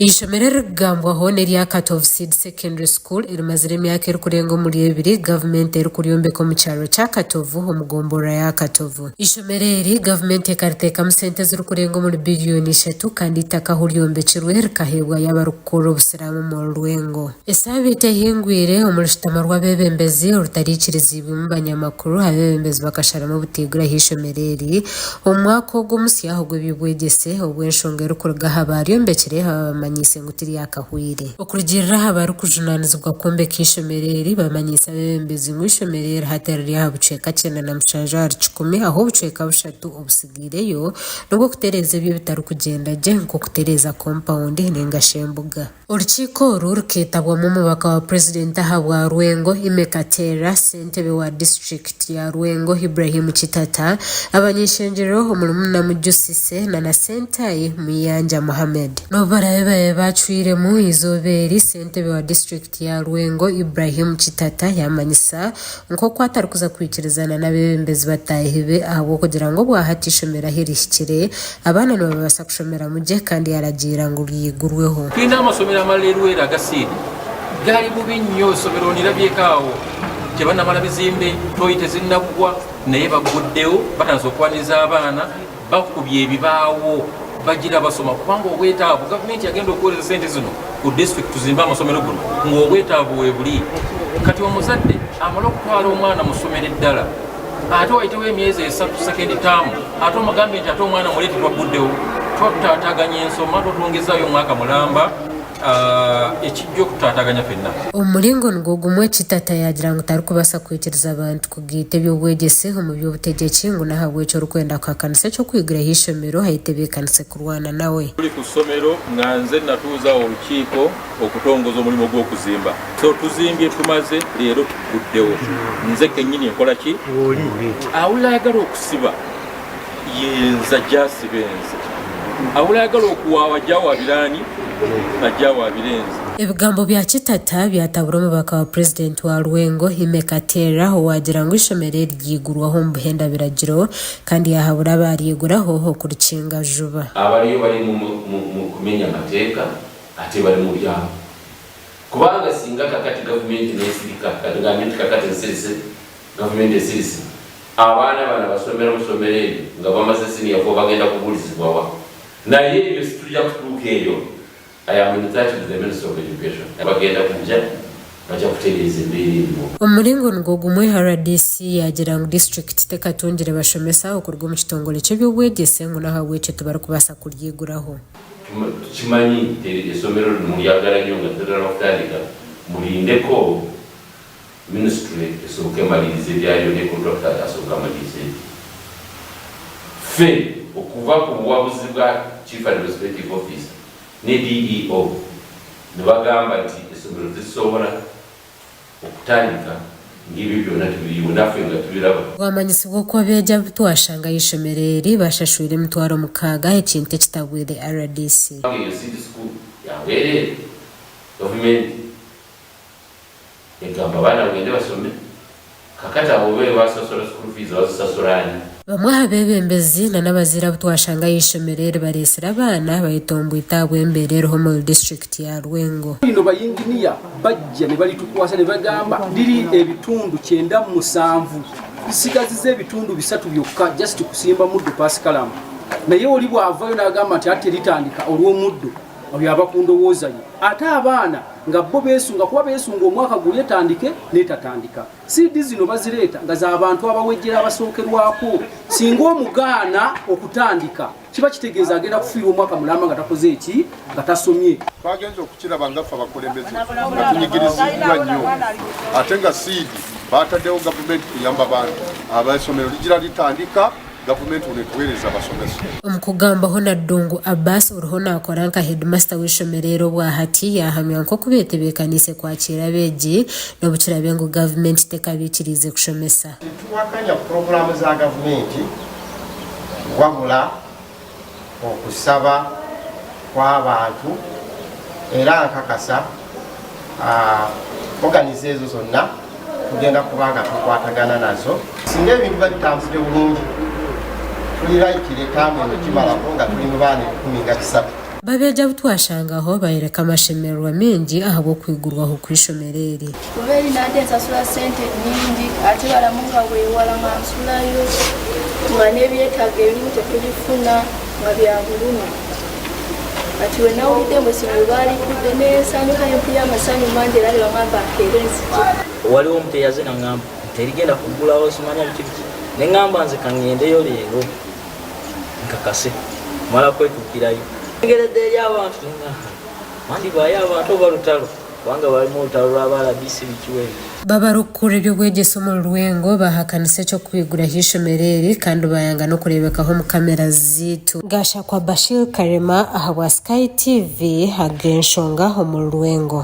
Eishomero eririkugambwaho n'erya Katovu Seed Secondary School erimazire emyaka erikurenga omuri ebiri gavumenti erikuryombeka omu kyaro kya Katovu omu gomborora ya Katovu. Eishomero eri gavumenti ekariteekamu sente ezirikurenga omuri biriyoni ishatu kandi eitaka ahu ryombekirwe rikaheebwayo abarikukora obusiraamu omuri Lwengo. Esaabiiti ehingwire, omu rushutama rw'abeebembezi orutariikiriziibwemu banyamakuru, abeebembezi bakasharamu obutaiguraho eishomero eri omu mwaka ogu omusya ogw'eby'obwegyese obu enshonga erikuruga aha baaryombekire baba bamanyiise ngu tiryakahweire. Okurugiirira aha barikujunaanizibwa kwombeka eishomero eri, bamanyiise abeebembezi ngu eishomero eri hati riri aha bucweka 97 ahari kikumi ahu obucweka bushatu obusigaireyo n'obw'okutereeza ebyo ebitarikugyenda gye nk'okutereeza kompawundi nainga shi embuga. Orukiiko oru rukeetabwamu omubaka wa Purezidenti ahabwa Lwengo, Immy Kateera, ssentebe wa disiturikiti ya Lwengo, Ibrahim Kitata, abany'eishengyero omurimu Namujju Cissy na na Ssentayi Muyanja Mohammed. N'obu baraabe baabaire baacwiremu eizooba eri, ssentebe wa disiturikiti ya Lwengo, Ibrahim Kitata yaamanyisa nk'oku atarikuza kwikirizana n'abeebembezi bataahi be ahabw'okugira ngu obwahati eishomero ahu rihikire, abaana nibabaasa kushomeramu gye kandi yaaragiira ngu ryigurweho. Twine amasomero amarala e Lwera aga seed gali bubi nnyo, essomero ondirabyeko awo tebanamala bizimbe, tooyi tezinnaggwa naye bagguddewo batandise okwaniriza abaana, bakubye ebibaawo bagira basoma kubanga obwetaavu gavumenti yagenda okuweereza sente zino ku disitulikiti tuzimbe amasomero guno ng'obwetaavu webuli kati omuzadde amala okutwala omwana mu ssomero eddala ate wayitewo emyezi esatu second term ate omugambe nti ate omwana muleete twagguddewo twatutaataganya ensoma twatwongezaayo omwaka mulamba Ah, ekijja okutaataganya fenna. Omu muringo nigwo gumwe, Kitata yaagira ngu tarikubaasa kwikiriza abantu kugaita eby'obwegyese omu by'obutegyeki ngu n'ahabw'ekyo orikwenda kuhakanisa eky'okwiguraho eishomero ayetebeekanise kurwana nawe. Turi ku ssomero nga nze natuuza olukiiko okutongoza omulimu gw'okuzimba. So tuzimbye tumaze leero tuguddewo. Nze kennyini nkola ki? Awulira ayagala okusiba yenze ajja asibe nze. Awulira ayagala okuwaaba ajja awaabire ani? Ajja awaabire nze. Ebigambo bya Kitata byatabura omubaka wa Purezidenti wa Lwengo, Immy Kateera owaagira ngu eishomero eri ryigurwaho omu buhenda biragiro kandi yaahabura abaaryiguraho okurikinga juba. Abariyo bari mu kumenya amateeka ate bari mu byabo. Kubanga singa kakati gavumenti nesirika, katugambe nti kakati nsirise, gavumenti esirise, abaana bano abasomera omu somero eryo nga bamaze siniya fo bagenda kuburizibwa wa? Naye ebyo situja kutuuka eyo, I am in touch with the minister of education, bagenda kuja baja kutereeza embeera eriho. Omu muringo nigwo gumwe, rdc yaagira ngu disiturikiti tekatungire bashomesa okuruga omu kitongore ky'eby'obwegyese ngu n'ahabw'ekyo tibarikubaasa kuryiguraho. Tukimanyi nti esomero rinu muryagara nyo nga tirinaba kutandika, murindeko Minisitule esooke emalirize ebyayo ne kontrakita asooke amalirize ebye. Ffe okuva ku buwabuzi bwa Chief Administrative Officer ne DEO ne bagamba nti essomero terisobola okutandika ng'ebyo byonna tibiriiwo naffe nga tubiraba. Twamanyisibwa oku abeegi abu twashanga aha ishomero eri bashashwire 60,000 ekintu ekitabwire rdc. Kubanga eyo seed school ya bwereere, gavumenti Egamba abaana bagende basome, kakati abo be basasura school fees bazisasura ani? Bamwe aha beebembezi na n'abazaire abu twashanga aha ishomero eri bareetsire abaana bayetombwite ahabw'embeera eriho omuri disiturikiti ya Lwengo. Lino bayinginiya bajja ne balitukwasa ne bagamba liri ebitundu 97 lisigaziza ebitundu bisatu byokka just kusimba muddo pasikalamu naye oli bw'avayo n'agamba nti ate litandika olw'omuddo oyo aba ku ndowooza ye ate abaana nga bo beesunga kuba beesunga omwaka guli etandike netatandika siidi zino bazireeta nga z'abantu abawejjera abasookerwako singa omugaana okutandika kiba kitegeeza agenda kufiirwa omwaka mulamba nga takoze eki nga tasomye twagenze okukiraba nga ffe abakulembeze nga tunyigiriziddwa nnyo ate nga siidi bataddewo gavumenti kuyamba bantu abasomero ligira litandika Gavumenti ono etuweereza abasomesa. Omu kugambaho na Ddungu Abbas oriho naakora nka heedimasita w'eishomero eri obwahati yaahamya nk'oku beetebeekaniise kwakiira abeegi n'obu kiraabe ngu gavumenti tekabaikiriize kushomesa. Tituwakanya pulogulaamu za gavumenti wabula okusaba kw'abantu era nkakasa organis ezo zonna tugenda kuba nga tukwatagana nazo. Singa ebintu biba bitambudde bulungi tuli laikire taamu eno gimalako nga tuli mu baana 13,000. Babeegi abu twashangaho bayoreka amashemererwa maingi ahabw'okwigurwaho kw'eishomero eri. Kuba eri nande nsasura sente nyingi ate baramu nga bwewala nga nsulayo nga n'ebyetaago ebimu tetubifuna nga bya bulumi. Kati bwenawulidde mbu essomero baaligudde nensanyuka nempulira amasanyu mangi era nebangamba nkeere nzije. Waliwo omuntu eyaze nangamba terigenda kuggulawo simanya biki biki nengamba nze kangendeyo leero nkakase mala kwetukirayo ngeredde eri abantu wandibaayo abantu oba lutalo kubanga balimu olutalo lw'abalabisi bikiwebi. Babarikukurira eby'obwegyese omuri Lwengo baahakanisa eky'okwiguraho eishomero eri kandi baayanga n'okureebekaho omu kamera zaitu. Gashakwa Bashir Karema ahabwa Sky TV ag'enshonga omuri Lwengo.